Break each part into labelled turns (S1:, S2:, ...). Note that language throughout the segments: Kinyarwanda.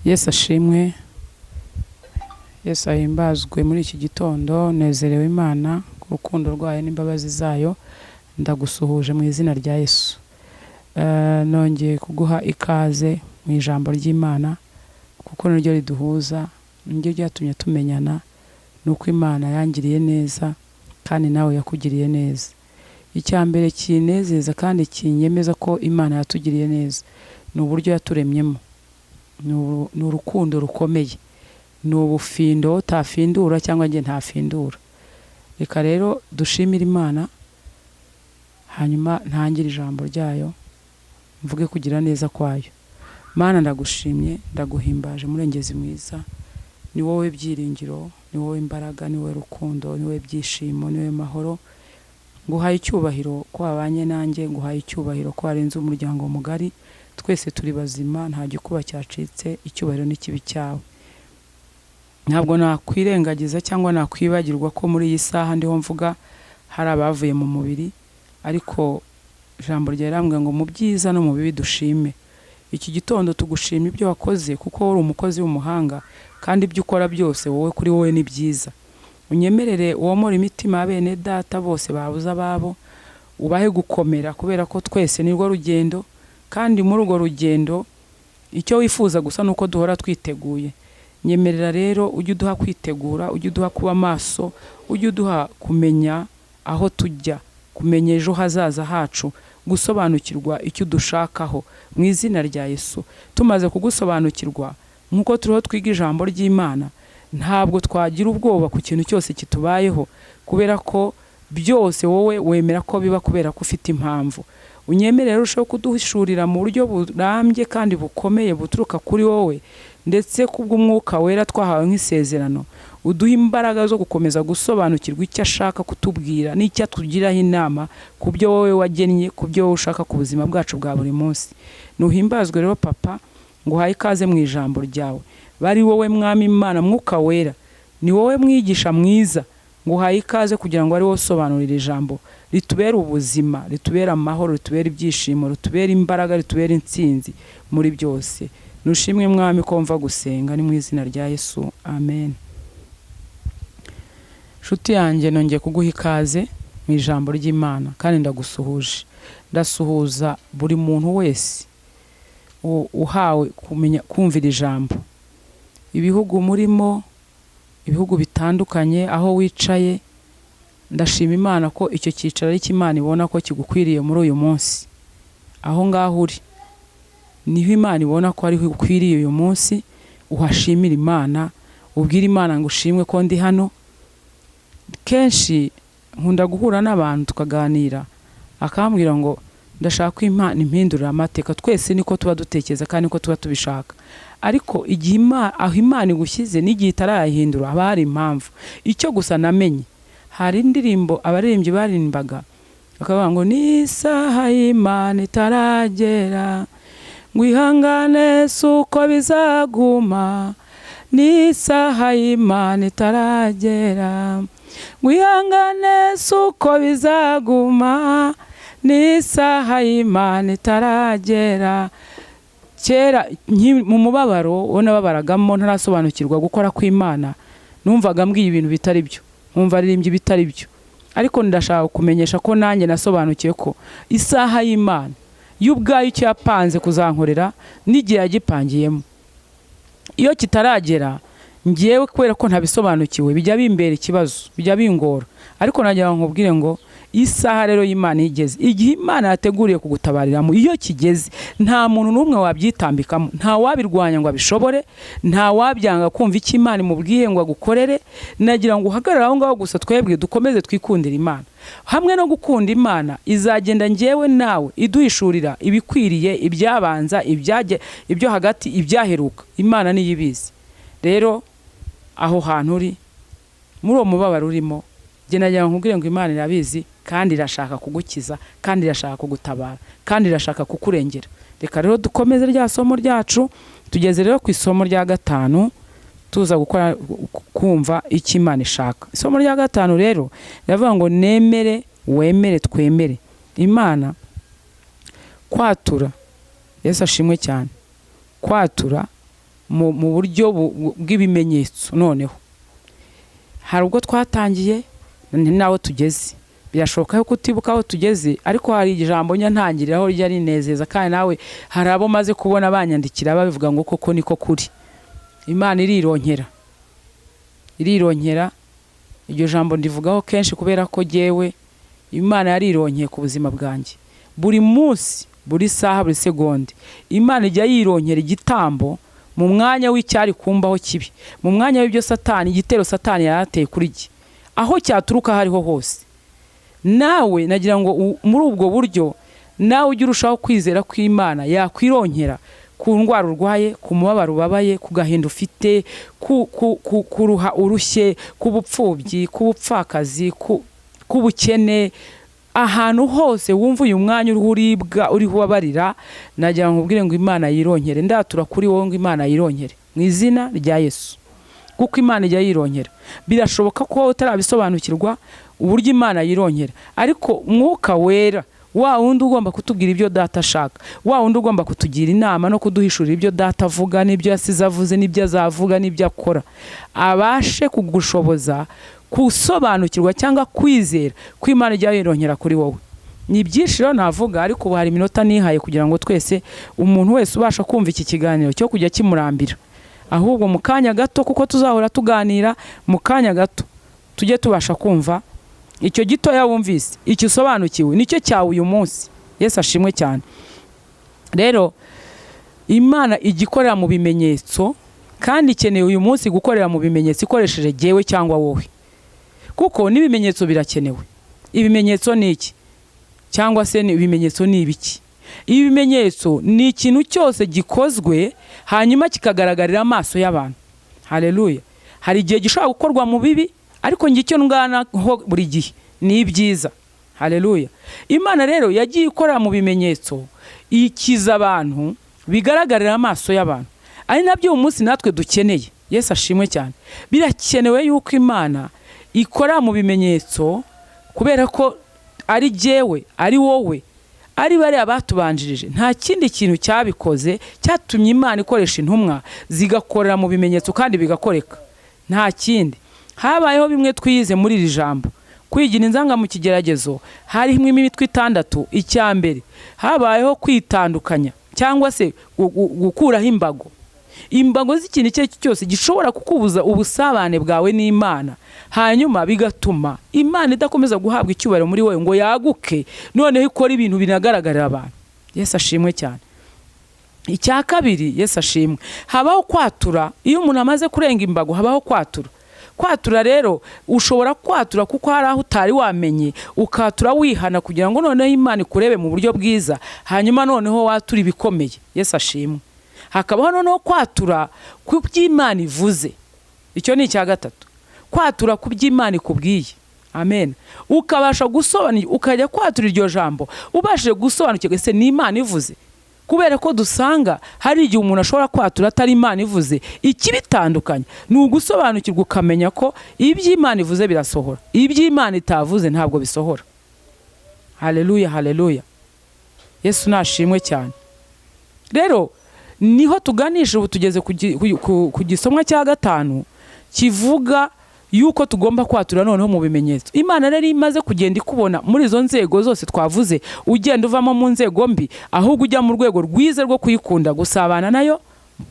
S1: Yesu ashimwe, Yesu ahimbazwe. Muri iki gitondo nezerewe Imana ku rukundo rwayo n'imbabazi zayo. Ndagusuhuje mu izina rya Yesu. Nongeye kuguha ikaze mu ijambo ry'Imana, kuko niryo riduhuza, niryo ryatumye tumenyana, ni uko Imana yangiriye neza kandi nawe yakugiriye neza. Icya mbere kinezeza kandi kinyemeza ko Imana yatugiriye neza ni uburyo yaturemyemo, ni urukundo rukomeye, ni ubufindo utafindura cyangwa njye ntafindura. Reka rero dushimire Imana, hanyuma ntangire ijambo ryayo, mvuge kugira neza kwayo. Mana, ndagushimye, ndaguhimbaje, murengezi mwiza. Ni wowe byiringiro, ni wowe imbaraga, ni wowe rukundo, ni wowe byishimo, ni wowe mahoro. Nguhaye icyubahiro ko wabanye nanjye, nguhaye icyubahiro ko warenze umuryango mugari, twese turi bazima, nta gikuba cyacitse. Icyubahiro n'ikibi cyawe. Ntabwo nakwirengagiza cyangwa nakwibagirwa ko muri iyi saha ndiho mvuga hari abavuye mu mubiri, ariko ijambo ryawe rirambwira ngo mu byiza no mu bibi dushime. Iki gitondo tugushima ibyo wakoze, kuko uri umukozi w'umuhanga, kandi ibyo ukora byose wowe kuri wowe ni byiza. Unyemerere womore imitima ya bene data bose babuze ababo, ubahe gukomera, kubera ko twese nirwo rugendo, kandi muri urwo rugendo icyo wifuza gusa ni uko duhora twiteguye. Nyemerera rero ujye uduha kwitegura, ujye uduha kuba maso, ujye uduha kumenya aho tujya, kumenya ejo hazaza hacu, gusobanukirwa icyo udushakaho mu izina rya Yesu. Tumaze kugusobanukirwa nk'uko turiho twiga ijambo ry'Imana, ntabwo twagira ubwoba ku kintu cyose kitubayeho, kubera ko byose wowe wemera ko biba kubera ko ufite impamvu. Unyemerere urusheho kuduhishurira mu buryo burambye kandi bukomeye buturuka kuri wowe, ndetse kubw'Umwuka Wera twahawe nk'isezerano, uduhe imbaraga zo gukomeza gusobanukirwa icyo ashaka kutubwira n'icyo atugiraho inama ku byo wowe wagennye, ku byo wowe ushaka ku buzima bwacu bwa buri munsi. Nuhimbazwe rero Papa, nguhaye ikaze mu ijambo ryawe. Bari wowe Mwami Imana, Mwuka Wera, ni wowe mwigisha mwiza. Nguhaye ikaze kugira ngo ari wowe usobanurira ijambo ritubere ubuzima, ritubere amahoro, ritubere ibyishimo, ritubere imbaraga, ritubere intsinzi muri byose. Nushimwe Mwami ko mva gusenga, ni mu izina rya Yesu, amen. Nshuti yanjye, nongeye kuguha ikaze mu ijambo ry'Imana kandi ndagusuhuje. Ndasuhuza buri muntu wese uhawe kumenya kumvira ijambo, ibihugu murimo, ibihugu bitandukanye, aho wicaye. Ndashima Imana ko icyo cyicaro ari cyo Imana ibona ko kigukwiriye muri uyu munsi. Aho ngaho uri niho Imana ibona ko ariho ukwiriye uyu munsi. Uhashimira Imana, ubwire Imana ngo ushimwe ko ndi hano. Kenshi nkunda guhura n'abantu tukaganira, akambwira ngo ndashaka ko Imana impindurira amateka. Twese niko tuba dutekereza kandi niko tuba tubishaka, ariko igihe aho Imana igushyize n'igihe itarayahindura haba hari impamvu. Icyo gusa namenye, hari indirimbo abaririmbyi baririmbaga bakavuga ngo ni isaha y'Imana itaragera, ngo ihangane si uko bizaguma, ni isaha y'Imana itaragera, ngo ihangane si uko bizaguma, ni isaha y'Imana itaragera. Kera mu mubabaro wo nababaragamo ntarasobanukirwa gukora kw'Imana, numvaga mbwiye ibintu bitari byo, nkumva aririmbye ibitari byo. Ariko ndashaka kumenyesha ko nanjye nasobanukiwe ko isaha y'Imana yo ubwayo icyo yapanze kuzankorera n'igihe yagipangiyemo, iyo kitaragera, ngewe kubera ko ntabisobanukiwe bijya bimbera ikibazo, bijya bingora. Ariko nagira ngo nkubwire ngo isaha rero y'Imana igeze, igihe Imana yateguriye kugutabariramo iyo kigeze, nta muntu n'umwe wabyitambikamo, nta wabirwanya ngo abishobore, nta wabyanga kumva icyo Imana imubwiye ngo agukorere. Nagira ngo uhagarare aho ngaho gusa, twebwe dukomeze twikundire Imana. Hamwe no gukunda Imana, izagenda ngewe nawe iduhishurira ibikwiriye, ibyabanza, ibyo hagati, ibyaheruka. Imana niyo ibizi. Rero aho hantu uri muri uwo mubabaro urimo, njye nagira ngo nkubwire ngo Imana irabizi kandi irashaka kugukiza, kandi irashaka kugutabara, kandi irashaka kukurengera. Reka rero dukomeze rya somo ryacu. Tugeze rero ku isomo rya gatanu, tuza gukora kumva icyo Imana ishaka. Isomo rya gatanu rero riravuga ngo nemere, wemere, twemere Imana. Kwatura, Yesu ashimwe cyane, kwatura mu buryo bw'ibimenyetso. Noneho hari ubwo twatangiye ni naho tugeze. Birashoboka ko utibuka aho tugeze, ariko hari ijambo njya ntangiriraho rijya rinezeza, kandi nawe hari abo maze kubona banyandikira babivuga ngo koko niko kuri. Imana irironkera, irironkera. Iryo jambo ndivugaho kenshi kubera ko jyewe Imana yarironkeye ku buzima bwanjye. Buri munsi, buri saha, buri segonde, Imana ijya yironkera igitambo mu mwanya w'icyari kumbaho kibi, mu mwanya w'ibyo Satani, igitero Satani yarateye kuri jye, aho cyaturuka aho ariho hose. Nawe nagira ngo muri ubwo buryo nawe ujye urushaho kwizera ko Imana yakwironkera ku ndwara urwaye, ku mubabaro ubabaye, ku gahinda ufite, kuruha urushye, ku bupfubyi, ku bupfakazi, ku bukene, ahantu hose wumva uyu mwanya uriho uribwa, uriho ubabarira, nagira ngo nkubwire ngo Imana yironkere. Ndatura kuri wowe ngo Imana yironkere mu izina rya Yesu, kuko Imana ijya yironkera. Birashoboka ko wowe utarabisobanukirwa uburyo Imana yironkera, ariko Mwuka Wera, wa wundi ugomba kutubwira ibyo Data ashaka, wa wundi ugomba kutugira inama no kuduhishurira ibyo Data avuga n'ibyo yasize avuze n'ibyo azavuga n'ibyo akora, abashe kugushoboza gusobanukirwa cyangwa kwizera ko Imana ijya yironkera kuri wowe. Ni byinshi rero navuga, ariko ubu hari iminota nihaye kugira ngo twese, umuntu wese ubasha kumva iki kiganiro cyo kujya kimurambira, ahubwo mu kanya gato, kuko tuzahora tuganira, mu kanya gato tujye tubasha kumva icyo gitoya wumvise, icyo usobanukiwe nicyo cyawe uyu munsi. Yesu ashimwe cyane. Rero Imana ijya ikorera mu bimenyetso, kandi ikeneye uyu munsi gukorera mu bimenyetso ikoresheje jyewe cyangwa wowe, kuko n'ibimenyetso birakenewe. Ibimenyetso ni iki? Cyangwa se ibimenyetso ni ibiki? Ibimenyetso ni ikintu cyose gikozwe hanyuma kikagaragarira amaso y'abantu. Haleluya. Hari igihe gishobora gukorwa mu bibi, ariko njye icyo ndwanaho buri gihe ni ibyiza. Haleluya. Imana rero yagiye ikorera mu bimenyetso, ikiza abantu bigaragarira amaso y'abantu, ari nabyo uyu munsi natwe dukeneye. Yesu ashimwe cyane. Birakenewe yuko Imana ikora mu bimenyetso, kubera ko ari jyewe, ari wowe, ari bariya batubanjirije, nta kindi kintu cyabikoze cyatumye Imana ikoresha intumwa zigakorera mu bimenyetso kandi bigakoreka. Nta kindi. Habayeho bimwe twize muri iri jambo, kwigira inzanga mu kigeragezo. Harimo imitwe itandatu. Icya mbere, habayeho kwitandukanya cyangwa se gukuraho imbago, imbago z'ikintu icyo ari cyo cyose gishobora kukubuza ubusabane bwawe n'Imana, hanyuma bigatuma Imana idakomeza guhabwa icyubahiro muri wowe ngo yaguke, noneho ikora ibintu binagaragarira abantu. Yesu ashimwe cyane. Icya kabiri, Yesu ashimwe, habaho kwatura. Iyo umuntu amaze kurenga imbago habaho kwatura. Kwatura rero, ushobora kwatura kuko hari aho utari wamenye, ukatura wihana kugira ngo noneho Imana ikurebe mu buryo bwiza, hanyuma noneho watura ibikomeye. Yesu ashimwe. Hakabaho noneho kwatura ku by'Imana ivuze. Icyo ni icya gatatu, kwatura ku by'Imana ikubwiye. Amen. Ukabasha gusobanukirwa, ukajya kwatura iryo jambo ubashije gusobanukirwa ese ni Imana ivuze. Kubera ko dusanga hari igihe umuntu ashobora kwatura atari Imana ivuze. Ikibitandukanye ni ugusobanukirwa, ukamenya ko iby'Imana ivuze birasohora, iby'Imana itavuze ntabwo bisohora. Haleluya, haleluya. Yesu nashimwe cyane. Rero niho tuganisha ubu, tugeze ku gisomwa cya gatanu kivuga yuko tugomba kwatura noneho mu bimenyetso. Imana rero imaze kugenda ikubona muri izo nzego zose twavuze, ugenda uvamo mu nzego mbi, ahubwo ujya mu rwego rwiza rwo kuyikunda, gusabana nayo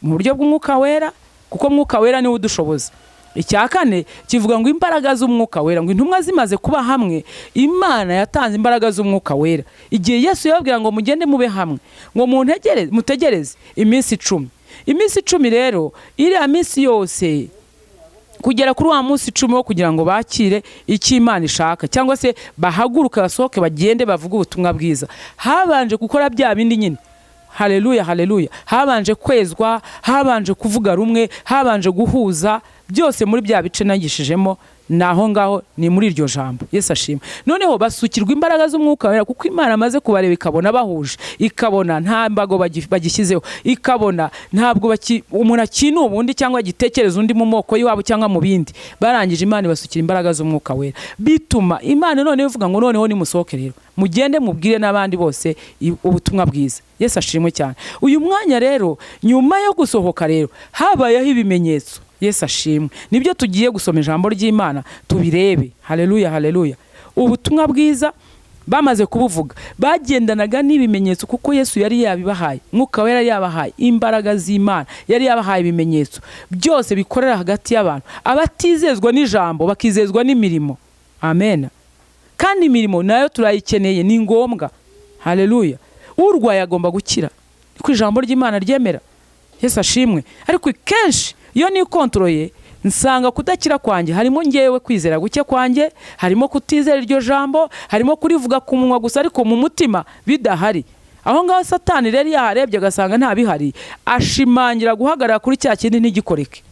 S1: mu buryo bw'Umwuka Wera, kuko Mwuka Wera niwe udushoboza. Icya kane kivuga ngo imbaraga z'Umwuka Wera, ngo intumwa zimaze kuba hamwe, Imana yatanze imbaraga z'Umwuka Wera. Igihe Yesu yababwira ngo mugende mube hamwe, ngo mutegereze iminsi 10. Iminsi 10 rero, iriya minsi yose kugera kuri wa munsi 10 wo kugira ngo bakire icyo Imana ishaka, cyangwa se bahaguruke basohoke bagende bavuge ubutumwa bwiza, habanje gukora bya bindi nyine. Haleluya, haleluya. Habanje kwezwa, habanje kuvuga rumwe, habanje guhuza, byose muri bya bice nagishijemo Naho ngaho ni muri iryo jambo. Yesu ashimwe. Noneho basukirwa imbaraga z'umwuka wera, kuko Imana amaze kubareba ikabona bahuje, ikabona nta mbago bagishyizeho, ikabona ntabwo umuntu akina ubundi cyangwa agitekereza undi mu moko y'iwabo cyangwa mu bindi. Barangije Imana ibasukira imbaraga z'umwuka wera, bituma Imana noneho ivuga ngo noneho nimusohoke rero mugende mubwire n'abandi bose ubutumwa bwiza. Yesu ashimwe cyane. Uyu mwanya rero nyuma yo gusohoka rero habayeho ibimenyetso. Yesu ashimwe. Nibyo tugiye gusoma ijambo ry'Imana tubirebe. Haleluya, haleluya. Ubutumwa bwiza bamaze kubuvuga bagendanaga n'ibimenyetso, kuko Yesu yari yabibahaye, Mwuka Wera yari yabahaye imbaraga z'Imana, yari yabahaye ibimenyetso byose bikorera hagati y'abantu. Abatizezwa n'ijambo bakizezwa n'imirimo. Amen. Kandi imirimo nayo turayikeneye, ni ngombwa. Haleluya. Urwaye agomba gukira, niko ijambo ry'Imana ryemera. Yesu ashimwe. Ariko kenshi iyo nikontroye nsanga kudakira kwanjye harimo ngewe kwizera guke kwanjye, harimo kutizera iryo jambo, harimo kurivuga ku munwa gusa ariko mu mutima bidahari. Aho ngaho Satani rero yaharebye agasanga nta bihari, ashimangira guhagarara kuri cya kindi ntigikoreke,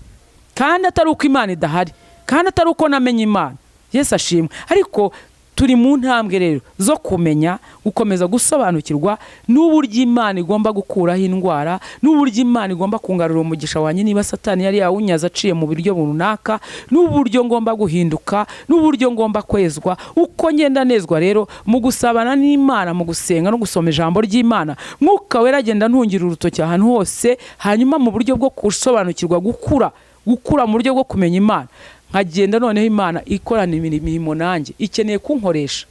S1: kandi atari uko Imana idahari, kandi atari uko namenye Imana. Yesu ashimwe. Ariko turi mu ntambwe rero zo kumenya, gukomeza gusobanukirwa n'uburyo Imana igomba gukuraho indwara, n'uburyo Imana igomba kungarura umugisha wanjye niba Satani yari yawunyaze aciye mu buryo runaka, n'uburyo ngomba guhinduka, n'uburyo ngomba kwezwa. Uko ngenda nezwa rero mu gusabana n'Imana, mu gusenga no gusoma ijambo ry'Imana, Mwuka Wera agenda ntungira urutoki ahantu hose, hanyuma mu buryo bwo gusobanukirwa, gukura mu buryo bwo kumenya Imana, nkagenda noneho Imana ikorana imirimo nanjye. Ikeneye kunkoresha,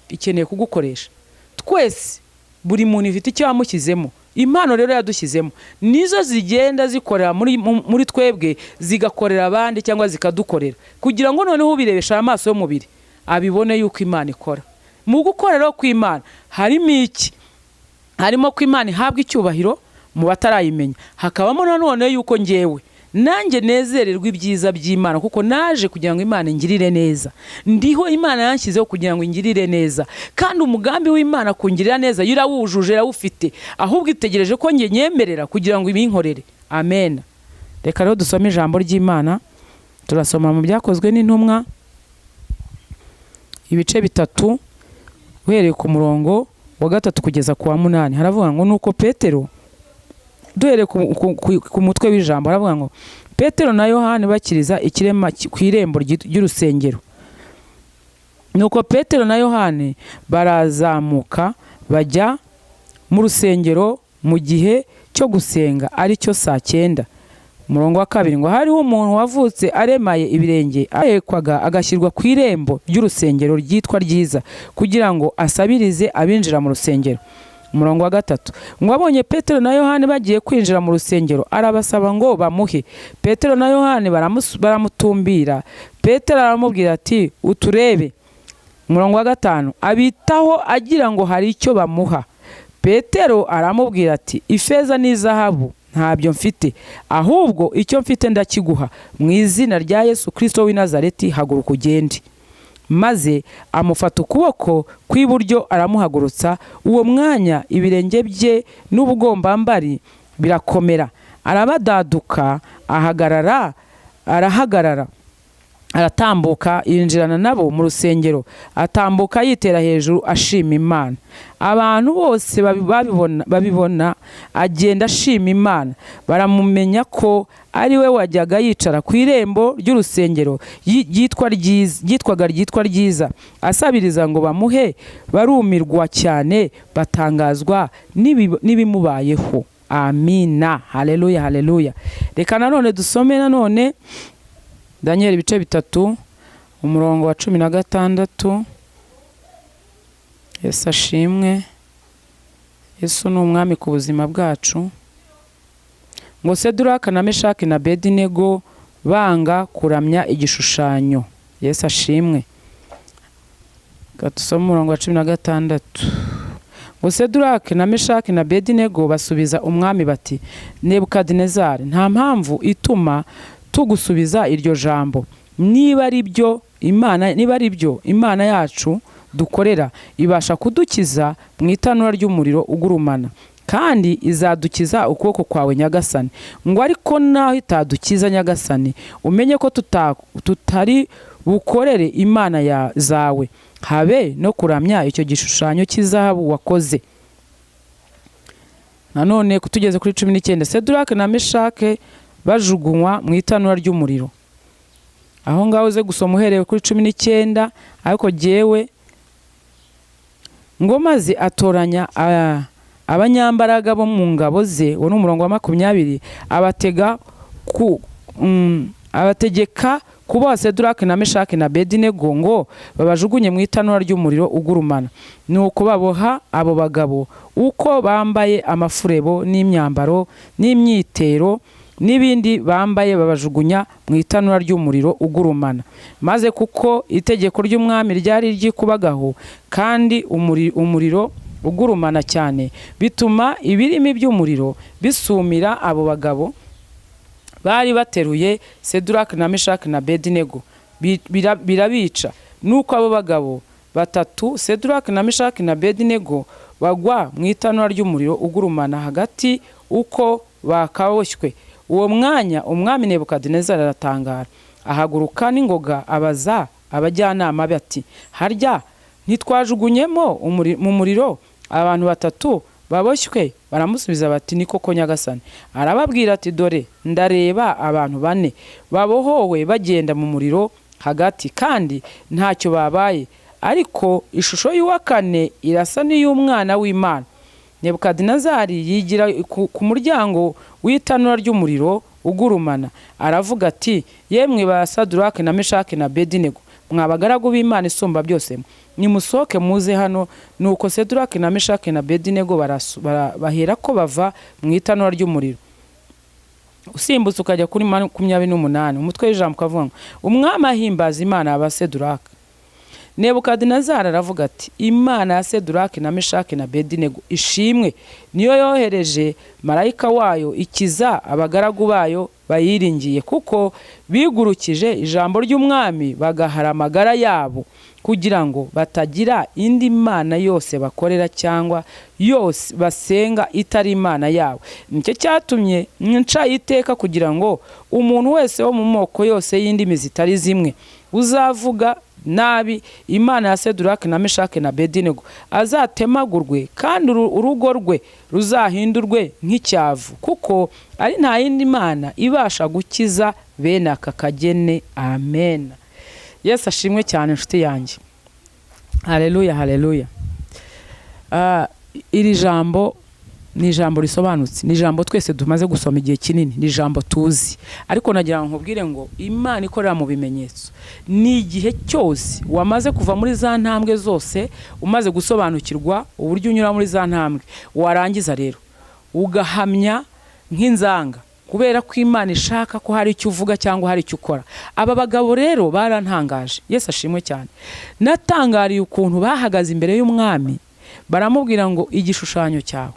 S1: ikeneye kugukoresha. Twese buri muntu ifite icyo yamushyizemo. Impano rero yadushyizemo nizo zigenda zikorera muri twebwe, zigakorera abandi cyangwa zikadukorera, kugira ngo noneho ubirebesha amaso y'umubiri abibone yuko Imana ikora. Mu gukorera kw'Imana harimo iki? Harimo ko Imana ihabwa icyubahiro mu batarayimenya, hakabamo nanone yuko ngewe nanjye nezererwa ibyiza by'Imana, kuko naje kugira ngo Imana ingirire neza. Ndiho Imana yanshyizeho kugira ngo ingirire neza, kandi umugambi w'Imana kungirira neza irawujuje, irawufite, ahubwo itegereje ko nge nyemerera kugira ngo ibinkorere. Amen. Reka rero dusome ijambo ry'Imana. Turasoma mu Byakozwe n'Intumwa ibice 3 uhereye ku murongo wa 3 kugeza ku wa 8. Haravuga ngo nuko Petero, duhere ku mutwe w'ijambo, aravuga ngo Petero na Yohani bakiriza ikirema ku irembo ry'urusengero. Nuko Petero na Yohani barazamuka bajya mu rusengero mu gihe cyo gusenga, ari cyo saa 9. Umurongo wa 2 ngo hariho umuntu wavutse aremaye ibirenge, ahekwaga agashyirwa ku irembo ry'urusengero ryitwa Ryiza, kugira ngo asabirize abinjira mu rusengero. Umurongo wa 3 ngo abonye Petero na Yohani bagiye kwinjira mu rusengero, arabasaba ngo bamuhe. Petero na Yohani baramutumbira. Petero aramubwira ati uturebe. Umurongo wa 5 abitaho agira ngo hari icyo bamuha. Petero aramubwira ati ifeza n'izahabu ntabyo mfite, ahubwo icyo mfite ndakiguha, mu izina rya Yesu Kristo w'i Nazareti haguruka ugende. Maze amufata ukuboko kw'iburyo aramuhagurutsa. Uwo mwanya ibirenge bye n'ubugombambari birakomera, arabadaduka, arahagarara, aratambuka, yinjirana nabo mu rusengero, atambuka yitera hejuru ashima Imana. Abantu bose babibona agenda ashima Imana, baramumenya ko ari we wajyaga yicara ku irembo ry'urusengero ryitwaga ryitwa Ryiza, asabiriza ngo bamuhe. Barumirwa cyane, batangazwa n'ibimubayeho. Amina. Haleluya, haleluya. Reka nanone dusome nanone Daniel ibice 3 umurongo wa 16. Yesu ashimwe. Yesu ni umwami ku buzima bwacu. Ngo Seduraka na Meshaki na Abedinego banga kuramya igishushanyo. Yesu ashimwe. Dusome umurongo wa 16. Ngo Seduraka na Meshaki na Abedinego basubiza umwami bati Nebukadinezari, nta mpamvu ituma tugusubiza iryo jambo. Niba ari byo Imana yacu dukorera ibasha kudukiza mu itanura ry'umuriro ugurumana, kandi izadukiza ukuboko kwawe Nyagasani. Ngo ariko naho itadukiza Nyagasani, umenye ko tutari Bukorere imana zawe, habe no kuramya icyo gishushanyo cy'izahabu wakoze. Nanone tugeze kuri 19, Sedurake na Meshake bajugunywa mu itanura ry'umuriro. Aho ngaho uze gusoma uhereye kuri 19, ariko jyewe ngo maze atoranya abanyambaraga bo mu ngabo ze, uwo ni umurongo wa 20, abatega ku abategeka kuboha Sedurake na Meshaki na Abedinego ngo babajugunye mu itanura ry'umuriro ugurumana. Nuko baboha abo bagabo uko bambaye amafurebo n'imyambaro n'imyitero n'ibindi bambaye, babajugunya mu itanura ry'umuriro ugurumana. Maze kuko itegeko ry'umwami ryari ryikubagaho kandi umuriro ugurumana cyane, bituma ibirimi by'umuriro bisumira abo bagabo bari bateruye Sedurake na Meshaki na Abedinego, birabica. Nuko abo bagabo batatu, Sedurake na Meshaki na Abedinego, bagwa mu itanura ry'umuriro ugurumana hagati uko bakaboshywe. Uwo mwanya umwami Nebukadinezari aratangara, ahaguruka n'ingoga, abaza abajyanama be ati: "Harya ntitwajugunyemo mu muriro abantu batatu baboshywe?" Baramusubiza bati: "Ni koko, nyagasani." Arababwira ati: "Dore ndareba abantu bane babohowe bagenda mu muriro hagati, kandi ntacyo babaye, ariko ishusho y'uwa kane irasa n'iy'umwana w'Imana." Nebukadinezari yigira ku muryango w'itanura ry'umuriro ugurumana, aravuga ati: "Yemwe ba Sadurake na Meshaki na Abedinego, mwa bagaragu b'Imana isumba byose, nimusohoke muze hano." Nuko Sedurake na Meshaki na Abedinego bahera ko bava mu itanura ry'umuriro. Usimbutse ukajya kuri 28, umutwe w'ijambo ukavuga ngo umwami ahimbaza Imana ya ba Sedurake. Nebukadinezari aravuga ati: "Imana ya Sedurake na Meshaki na Abedinego ishimwe, niyo yohereje marayika wayo ikiza abagaragu bayo bayiringiye, kuko bigurukije ijambo ry'umwami bagahara amagara yabo kugira ngo batagira indi mana yose bakorera cyangwa yose basenga itari Imana yabo. Nicyo cyatumye nca iteka kugira ngo umuntu wese wo mu moko yose y'indimi zitari zimwe uzavuga nabi Imana ya Sedurake na Meshake na Abedinego azatemagurwe, kandi urugo rwe ruzahindurwe nk'icyavu, kuko ari nta yindi mana ibasha gukiza bene aka kagene. Amen." Yesu ashimwe cyane, inshuti yanjye. Haleluya, haleluya. Iri jambo ni ijambo risobanutse, ni ijambo twese tumaze gusoma igihe kinini, ni ijambo tuzi. Ariko nagira ngo nkubwire ngo Imana ikorera mu bimenyetso. Ni igihe cyose wamaze kuva muri za ntambwe zose, umaze gusobanukirwa uburyo unyura muri za ntambwe, warangiza rero ugahamya nk'inzanga, kubera ko Imana ishaka ko hari icyo uvuga cyangwa hari icyo ukora. Aba bagabo rero barantangaje. Yesu ashimwe cyane. Natangariye ukuntu bahagaze imbere y'umwami, baramubwira ngo: "Igishushanyo cyawe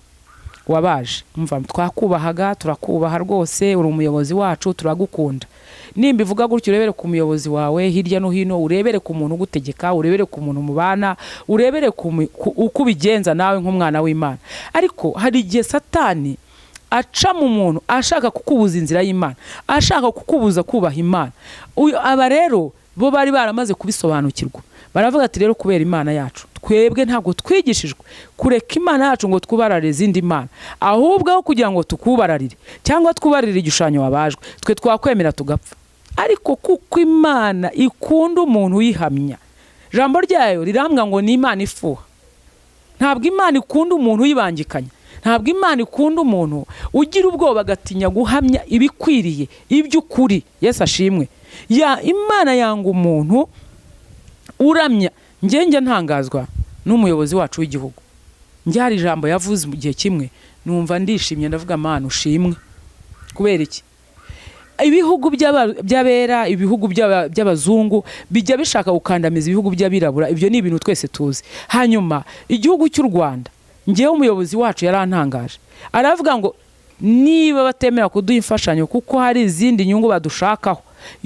S1: wabaje, umva, twakubahaga, turakubaha rwose, uri umuyobozi wacu, turagukunda." Nimba ivuga gutyo, urebere ku muyobozi wawe hirya no hino, urebere ku muntu ugutegeka, urebere ku muntu mubana, urebere uko ubigenza nawe nk'umwana w'Imana. Ariko hari igihe Satani aca mu muntu ashaka kukubuza inzira y'Imana, ashaka kukubuza kubaha Imana. Aba rero bo bari baramaze kubisobanukirwa, baravuga ati: "Rero kubera Imana yacu, twebwe ntabwo twigishijwe kureka Imana yacu ngo twubararire izindi mana. Ahubwo aho kugira ngo tukubararire cyangwa twubarire igishushanyo wabajwe, twe twakwemera tugapfa." Ariko kuko Imana ikunda umuntu uyihamya, ijambo ryayo rirambwa ngo ni Imana ifuha. Ntabwo Imana ikunda umuntu uyibangikanya, ntabwo Imana ikunda umuntu ugira ubwoba agatinya guhamya ibikwiriye, iby'ukuri. Yesu ashimwe. Ya Imana yanga umuntu uramya. Njye ntangazwa n'umuyobozi wacu w'igihugu. Njye hari ijambo yavuze mu gihe kimwe numva ndishimye, ndavuga: "Mana ushimwe." Kubera iki? Ibihugu by'abera, ibihugu by'abazungu bijya bishaka gukandamiza ibihugu by'abirabura, ibyo ni ibintu twese tuzi. Hanyuma igihugu cy'u Rwanda, ngewe umuyobozi wacu yarantangaje, aravuga ngo niba batemera kuduha imfashanyo kuko hari izindi nyungu badushakaho,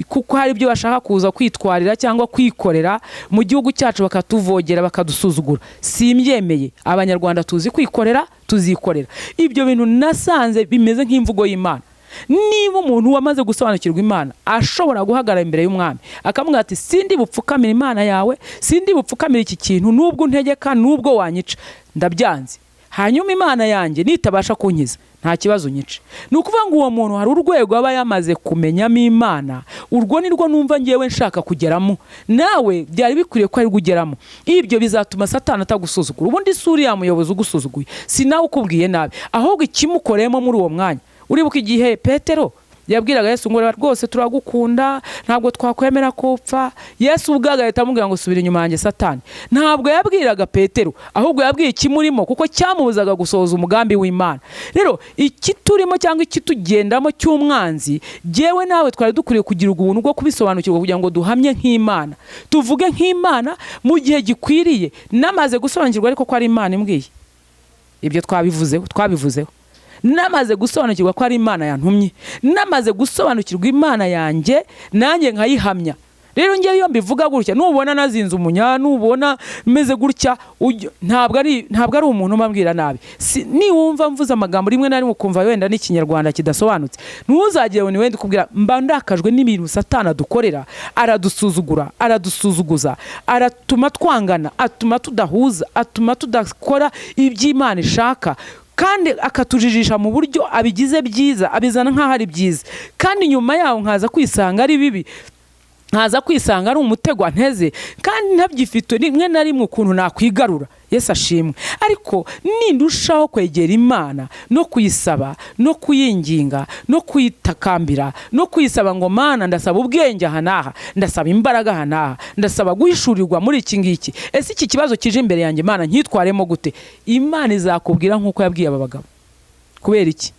S1: kuko hari ibyo bashaka kuza kwitwarira cyangwa kwikorera mu gihugu cyacu, bakatuvogera, bakadusuzugura, simbyemeye. Abanyarwanda tuzi kwikorera, tuzikorera. Ibyo bintu nasanze bimeze nk'imvugo y'Imana. Niba umuntu wamaze gusobanukirwa Imana ashobora guhagarara imbere y'umwami akamubwira ati sindi bupfukamire Imana yawe, sindi bupfukamire iki kintu, nubwo untegeka, nubwo wanyica, ndabyanze, hanyuma Imana yanjye nitabasha kunkiza nta kibazo unyice. Ni ukuvuga ngo uwo muntu hari urwego aba yamaze kumenyamo Imana, urwo ni rwo numva ngewe nshaka kugeramo, nawe byari bikwiriye ko ari ugeramo. Ibyo bizatuma Satani atagusuzugura. Ubundi si uriya muyobozi ugusuzuguye, si nawe ukubwiye nabi, ahubwo ikimukoreyemo muri uwo mwanya. Uribuka igihe Petero yabwiraga Yesu ngo rwose turagukunda, ntabwo twakwemera ko upfa. Yesu ubwe agahita amubwira ngo subira inyuma yanjye Satani. Ntabwo yabwiraga Petero, ahubwo yabwiye ikimurimo, kuko cyamubuzaga gusohoza umugambi w'Imana. Rero ikiturimo cyangwa ikitugendamo cy'umwanzi, jyewe nawe twari dukwiriye kugira ubuntu bwo kubisobanukirwa kugira ngo duhamye nk'Imana, tuvuge nk'Imana mu gihe gikwiriye, namaze gusobanukirwa ariko ko ari Imana imbwiye. Ibyo twabivuzeho. Namaze gusobanukirwa ko ari Imana yantumye, namaze gusobanukirwa Imana yanjye, nanjye nkayihamya. Rero ngewe iyo mbivuga gutya, nubona nazinze umunya, nubona meze gutya, ntabwo ari umuntu umbwira nabi. Niwumva mvuze amagambo rimwe na rimwe ukumva wenda n'ikinyarwanda kidasobanutse, ntuzagire ngo ni wenda ukubwira. Mba ndakajwe n'ibintu Satani adukorera, aradusuzugura, aradusuzuguza, aratuma twangana, atuma tudahuza, atuma tudakora iby'Imana ishaka, kandi akatujijisha mu buryo abigize byiza, abizana nk'aho ari byiza, kandi nyuma yaho nkaza kwisanga ari bibi, nkaza kwisanga ari umutego anteze, kandi ntabyifite rimwe na rimwe ukuntu nakwigarura. Yesu ashimwe. Ariko nindushaho kwegera Imana no kuyisaba no kuyinginga no kuyitakambira no kuyisaba ngo Mana ndasaba ubwenge aha n'aha, ndasaba imbaraga aha n'aha, ndasaba guhishurirwa muri iki ngiki, ese iki kibazo kije imbere yanjye Mana nkitwaremo gute? Imana izakubwira nk'uko yabwiye aba bagabo. Kubera iki?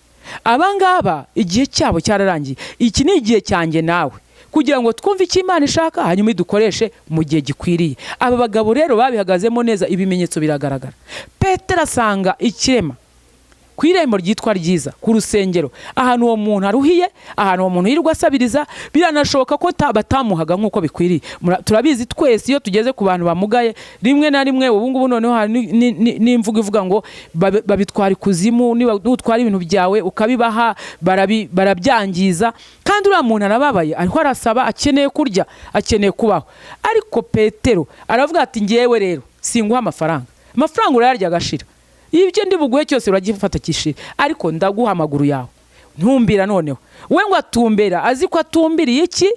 S1: Aba ngaba igihe cyabo cyararangiye, iki ni igihe cyanjye nawe kugira ngo twumve icyo Imana ishaka, hanyuma idukoreshe mu gihe gikwiriye. Aba bagabo rero babihagazemo neza, ibimenyetso biragaragara. Petero asanga ikirema ku irembo ryitwa ryiza, ku rusengero, ahantu uwo muntu aruhiye, ahantu uwo muntu yirirwa asabiriza, biranashoboka ko batamuhaga nk'uko bikwiriye. Turabizi twese iyo tugeze ku bantu bamugaye, rimwe na rimwe ubu ngubu noneho hari n'imvugo ivuga ngo babitwara ikuzimu, nutwara ibintu byawe ukabibaha barabyangiza. Kandi uriya muntu arababaye, ariho arasaba, akeneye kurya, akeneye kubaho. Ariko Petero aravuga ati ngewe rero singuha amafaranga, amafaranga urayarya agashira, ibyo ndi buguhe cyose uragifata kishira, ariko ndaguha amaguru yawe ntumbira. Noneho we ngo atumbera, azi ko atumbiriye iki,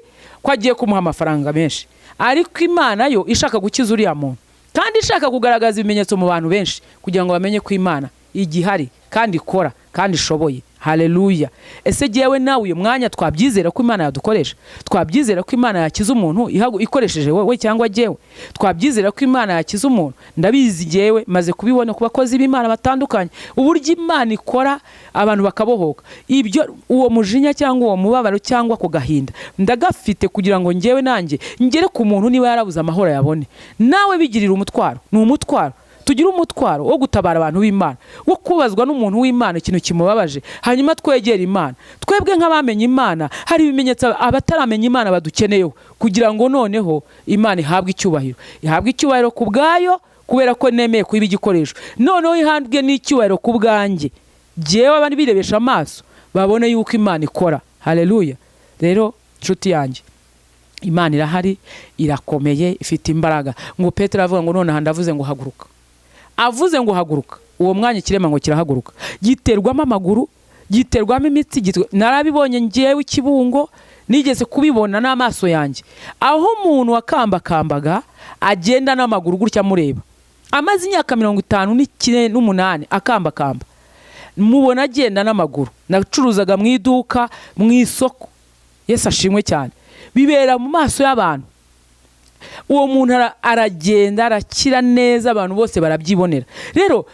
S1: ko agiye kumuha amafaranga menshi, ariko Imana yo ishaka gukiza uriya muntu, kandi ishaka kugaragaza ibimenyetso mu bantu benshi kugira ngo bamenye ko Imana igihari kandi ikora kandi ishoboye. Haleluya. Ese jyewe nawe uyu mwanya twabyizera ko Imana yadukoresha? Twabyizera ko Imana yakiza umuntu ikoresheje wowe cyangwa jyewe? Twabyizera ko Imana yakiza umuntu? Ndabizi jyewe maze kubibona ku bakozi b'Imana batandukanye, uburyo Imana ikora abantu bakabohoka. Ibyo uwo mujinya cyangwa uwo mubabaro cyangwa ku gahinda ndagafite kugira ngo njyewe nanjye ngere ku muntu niba yarabuze amahoro yabone. Nawe bigirira umutwaro, ni umutwaro. Tugira umutwaro wo gutabara abantu b'Imana, wo kubazwa n'umuntu w'Imana ikintu kimubabaje, hanyuma twegera Imana. Twebwe nk'abamenye Imana hari ibimenyetso abataramenya Imana badukeneyeho kugira ngo noneho Imana ihabwe icyubahiro, ihabwe icyubahiro ku bwayo kubera ko nemeye kuba igikoresho, noneho ihabwe n'icyubahiro ku bwanjye, jyewe abandi birebesha amaso babone yuko Imana ikora. Haleluya. Rero nshuti yanjye, Imana irahari, irakomeye, ifite imbaraga. Ngo Petero avuga ngo nonaha ndavuze ngo haguruka. Avuze ngo haguruka, uwo mwanya ikirema ngo kirahaguruka, giterwamo amaguru, giterwamo imitsi. Narabibonye ngewe ikibungo, nigeze kubibona n'amaso yanjye, aho umuntu wakambakambaga agenda n'amaguru gutya mureba, amaze imyaka 58 akambakamba, mubona agenda n'amaguru. Nacuruzaga mu iduka, mu isoko. Yesu ashimwe cyane. Bibera mu maso y'abantu. Uwo muntu aragenda arakira neza, abantu bose barabyibonera. Rero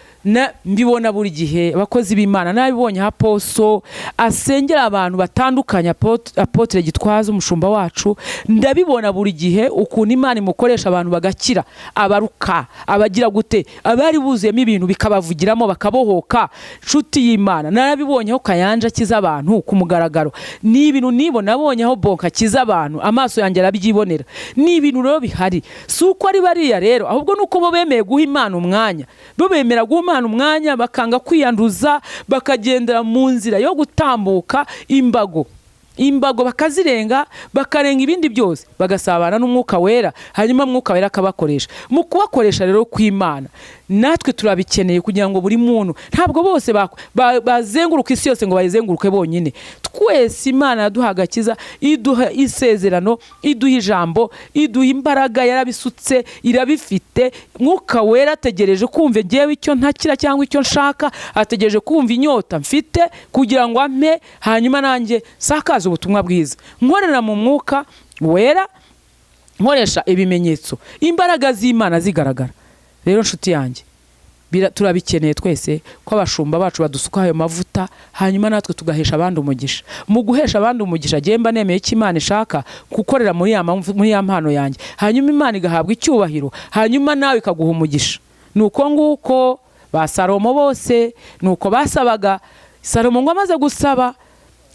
S1: mbibona buri gihe abakozi b'Imana, nabibonye Aposo asengera abantu batandukanye, Apotre Gitwaza umushumba wacu, ndabibona buri gihe ukuntu Imana imukoresha abantu bagakira, abaruka, abagira gute, abari buzuyemo ibintu bikabavugiramo bakabohoka. Nshuti y'Imana, narabibonye aho Kayanja akiza abantu ku mugaragaro, ni ibintu nibona, nabonye aho Bonka akiza abantu, amaso yanjye arabyibonera. Ni ibintu rero bihari, si uko ari bariya rero, ahubwo nuko bo bemeye guha Imana umwanya, bo bemera guha Imana Imana umwanya, bakanga kwiyanduza, bakagendera mu nzira yo gutambuka imbago, imbago bakazirenga, bakarenga ibindi byose, bagasabana n'Umwuka Wera, hanyuma Umwuka Wera akabakoresha. Mu kubakoresha rero kw'Imana, natwe turabikeneye kugira ngo buri muntu, ntabwo bose bazenguruka isi yose ngo bayizenguruke bonyine. Twese Imana yaduha agakiza, iduha isezerano, iduha ijambo, iduha imbaraga, yarabisutse, irabifite. Mwuka Wera ategereje kumva ngewe icyo ntakira cyangwa icyo nshaka, ategereje kumva inyota mfite kugira ngo ampe, hanyuma nanjye sakaze ubutumwa bwiza nkorera mu Mwuka Wera, nkoresha ibimenyetso, imbaraga z'Imana zigaragara. Rero nshuti yanjye, turabikeneye twese ko abashumba bacu badusuka ayo mavuta, hanyuma natwe tugahesha abandi umugisha. Mu guhesha abandi umugisha, mba nemeye ko Imana ishaka gukorera muri ya mpano yanjye, hanyuma Imana igahabwa icyubahiro, hanyuma nawe ikaguha umugisha. Ni uko nguko ba Salomo bose ni uko basabaga. Salomo ngo amaze gusaba,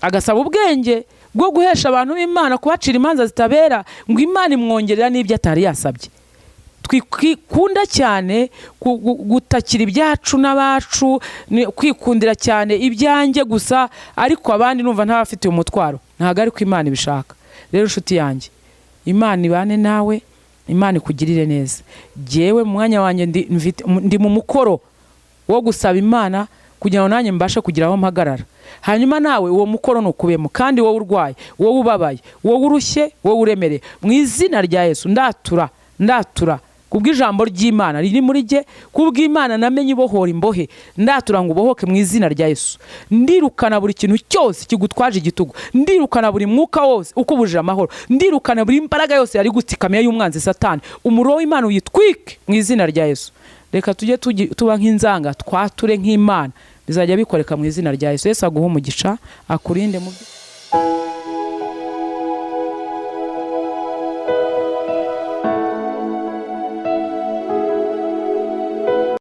S1: agasaba ubwenge bwo guhesha abantu b'Imana, kubacira imanza zitabera, ngo Imana imwongerera n'ibyo atari yasabye. Twikunda cyane gutakira ibyacu n'abacu, kwikundira cyane ibyanjye gusa, ariko abandi numva ntabafitiye umutwaro. Ntabwo ariko Imana ibishaka. Rero inshuti yanjye, Imana ibane nawe, Imana ikugirire neza. Jyewe mu mwanya wanjye ndi mu mukoro wo gusaba Imana kugira ngo nanjye mbashe kugira aho mpagarara, hanyuma nawe uwo mukoro nukubemo. Kandi wowe urwaye, wowe ubabaye, wowe urushye, wowe uremereye, mu izina rya Yesu ndatura, ndatura kubw'ijambo ry'Imana riri muri jye, kubw'Imana namenye ibohora imbohe, ndatura ngo ubohoke mu izina rya Yesu. Ndirukana buri kintu cyose kigutwaje igitugu, ndirukana buri mwuka wose ukubujije amahoro, ndirukana buri mbaraga yose yari gutsikamiye y'umwanzi Satani. Umuriro w'Imana uyitwike mu izina rya Yesu. Reka tujye tuba nk'inzanga, twature nk'Imana, bizajya bikoreka mu izina rya Yesu. Yesu aguhe umugisha, akurinde mu byo.